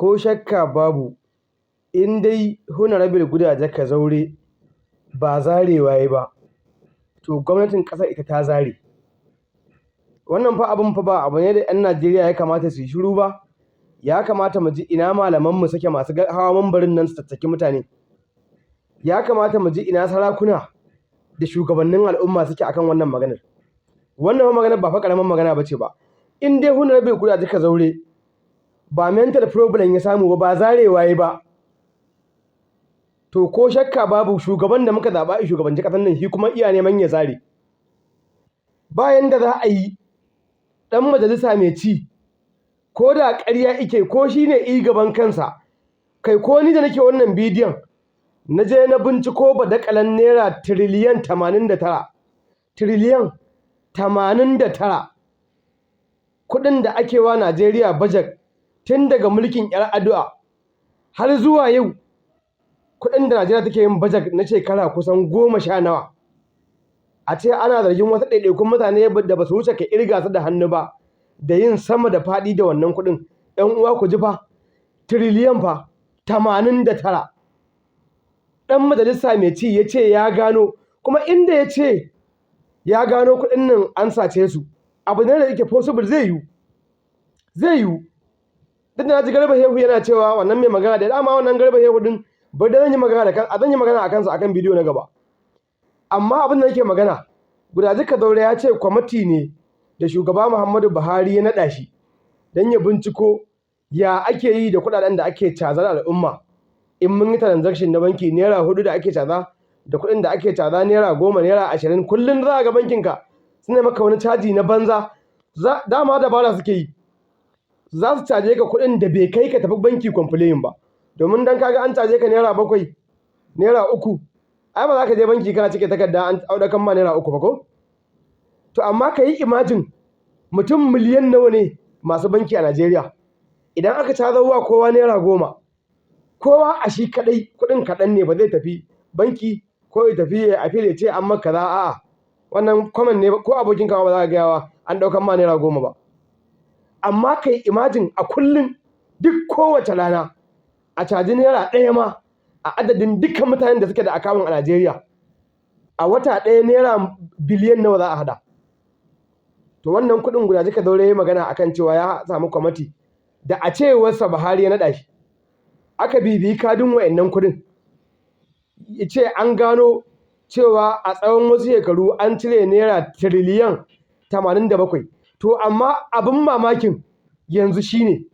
Ko shakka babu, in dai Honorable Gudaji Kazaure ba zarewa ya yi ba, to gwamnatin ƙasar ita ta zare. Wannan fa abun fa ba abu ne da 'yan Najeriya ya kamata su yi shiru ba. Ya kamata mu ji ina malamanmu suke masu hawa mambarin nan su tattaki mutane. Ya kamata mu ji ina sarakuna da shugabannin al'umma suke akan wannan maganar. Wannan maganar ba fa ƙaramin magana ba ce ba. In dai Honorable Gudaji Kazaure ba mental problem ya samu ba, ba zarewa ya yi ba, to ko shakka babu shugaban da muka zaɓa ya shugabanci ƙasar nan shi kuma iya neman ya zare. Bayan da za a yi ɗan majalisa mai ci, ko da ƙarya ike ko shi ne i gaban kansa, kai ko ni da nake wannan bidiyon na je na binciko badakalan naira tiriliyan 89, tiriliyan 89, kuɗin da ake wa Najeriya budget tun daga mulkin 'Yar'adua har zuwa yau, kuɗin da Najeriya take yin budget na shekara kusan 10 sha nawa. A ce ana zargin wasu ɗaiɗaikun mutane da ba su wuce ka ƙirga su da hannu ba da yin sama da faɗi da wannan kuɗin. 'Yan uwa, ku ji fa, tiriliyan fa 89. Ɗan majalisa mai ci ya ce ya gano, kuma inda ya ce ya gano kuɗin nan an sace su, abu ne da yake possible, zai yiwu. Zai yiwu. Duk da na ji Garba Shehu yana cewa wannan mai magana da dama, wannan Garba Shehu ɗin, bari dai zan yi magana da kan zan yi magana a kansa akan bidiyo na gaba. Amma abin da nake magana, Gudaji Kazaure ya ce kwamiti ne da shugaba Muhammadu Buhari ya naɗa shi don ya binciko ya ake yi da kuɗaɗen da ake cazar al'umma. In mun yi transaction na banki, naira 4 da ake caza, da kuɗin da ake caza naira 10, naira 20, kullum za a ga bankinka suna maka wani caji na banza. Dama dabara suke yi. Za su caje ka kuɗin da bai kai ka tafi banki complain ba. Domin dan ka ga an caje ka naira 7, naira 3, ai ba za ka je banki kana cike takarda an ɗaukan ma naira 3 ba ko? To amma ka yi imagine, mutum miliyan nawa ne masu banki a Najeriya. Idan aka cazar wa kowa naira 10, kowa a shi kaɗai, kuɗin kaɗan ne, ba zai tafi banki ko ya tafi ya appeal ya ce an maka kaza, a'a. Wannan common ne, ko abokinka ma ba za ka gaya wa an ɗaukan ma naira 10 ba. Amma ka yi imagine a kullum, duk kowace rana, a caji naira 1 ma a adadin dukkan mutanen da suke da account a Najeriya. A wata ɗaya naira biliyan nawa za a haɗa? To wannan kuɗin Gudaji Kazaure ya yi magana akan cewa ya samu kwamiti da a cewarsa Buhari ya naɗa shi. Aka bibiyi kadin wa'innan kuɗin. Ya ce an gano cewa a tsawon wasu shekaru an cire naira tiriliyan 87. To amma abin mamakin yanzu shine